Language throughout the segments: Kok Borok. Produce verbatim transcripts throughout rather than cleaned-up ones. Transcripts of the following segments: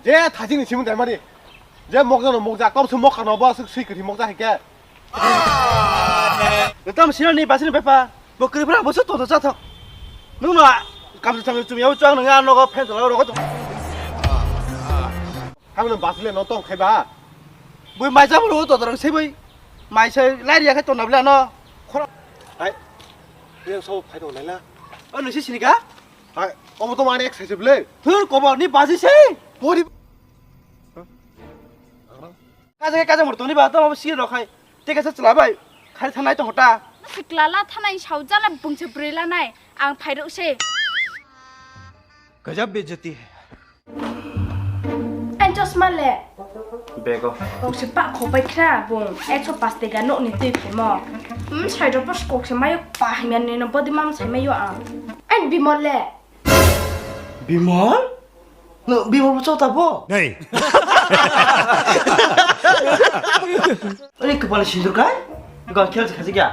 Je thajini simung dai mari. Je mokjano mokja, kom se mokha no bo swi kwrwi mokja hai khe. Tam sino ni basini pepa. Bo kwrwi phra bo se toto cha thok. Nung no kam se chang chum yau chang nang ano go phen la ro go. Hang no basile no tong khai ba. Bui mai cha bo ro toto rang se bui. Mai se lai ri ya khai to na bla no. Khora. Hai. Yang so phai to lai la. O nisi sini ka? Hai, obo to mane exercise ble. Thur kobo ni basi se. Pori. Kaje kaje mur toni ba to obo si ro khai. Te kaje chla bai. Khai thanai to hota. Sikla la thanai sau jana bungse brila nai. Ang phairuk se. Gajab bejati hai. Ang chosma le. Bego. Bung se pa khobai khra bung. Ekso pas tega nok ni twi phimo. Hmm, sai ro pas kok se mayo pa himya ni no body mam sai mayo ang. Ang bimol le. Bimol? No, Bimol bo chota bo? Nei. Ani kwpal sindur kai? Ga khel khaji kya?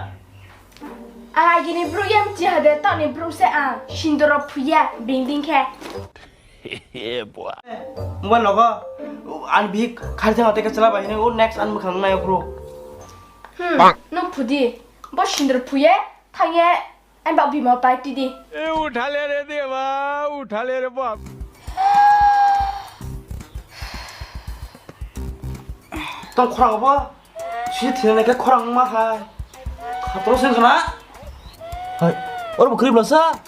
Agini bru yam chi hade, toni bru se ang sindoro phuya binding khe. Mobile logo, an bihik khari thang teke chala bai hini, o next an mukhang nai bro. Hmm, nung phudi, bo sindoro phuye, thangye, Ang bak bima pai tidi. ए उठा ले रे देवा, उठा ले रे बाप। Tong khorang bo? Si thina nake khorang ma hai. Khatro sen khana. Hai, or bo khrip lasa.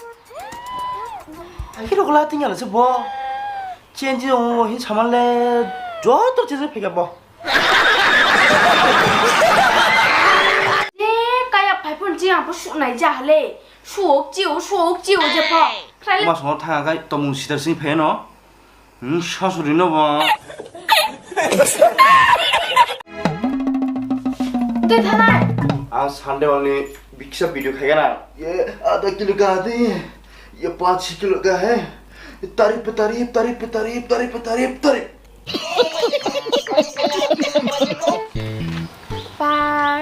Hai khe rokla tingya lasa bo. Change ong hin saman le joto change phega bo. Je kaya phai phone chi ang pho su nai ja hale. Suok chiu, suok chiu je pho. Khlai le. Mas mo thang kai tomung sitar sing phe no. Hmm, sasuri no bo. Tei thanai. Ang Sunday oni biksa video khai gana. Ye, ada kilo ka de. Ye, panch kilo ka hai. Tarif pe tarif, tarif pe tarif, tarif pe tarif, tarif. Ba,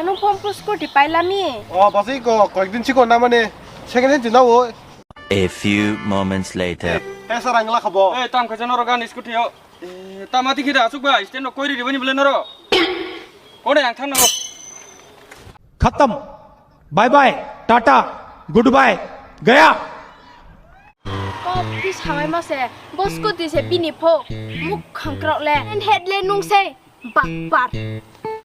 nung phone ko scooty pailami? O, basi ko, koyekdin chiko na mane second hand jina o. A few moments later. Eh, sir, ang lakha bo. Eh, tam khaja norok ani scooty o. Eh, tama tikhi da asuk ba, stand no koi ri bani bole norok. Kone ang thang no. खत्म। Bye bye, tata, goodbye, गया। Kok ti samai ma se, bo scooty se bini pho, muk khangkrok le, head le nung se, bakpar.